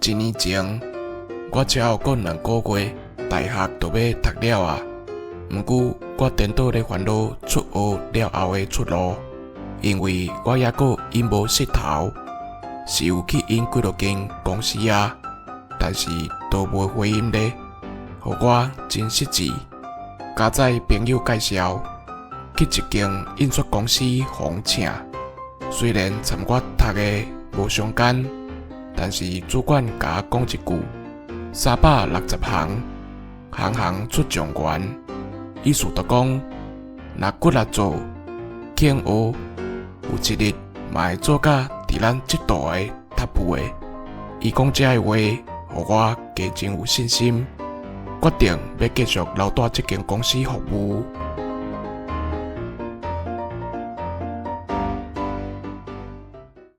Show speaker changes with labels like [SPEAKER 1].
[SPEAKER 1] 一年前，我才猶閣2個月，大學就欲讀了啊。毋過我顛倒咧煩惱出學了後的出路，因為我猶閣陰無穡頭，是有去𪜶幾落間公司啊，但是都無回音咧，予我真失志。佳哉朋友介紹去一間印刷公司予人請，雖然參我讀的無相干，但是主管共我講一句：360行，行行出狀元。意思就講，若骨力做，肯學，有一日嘛會做甲佇咱這度的頭部的。伊講這个話，予我加真有信心，決定欲繼續留蹛這間公司服務。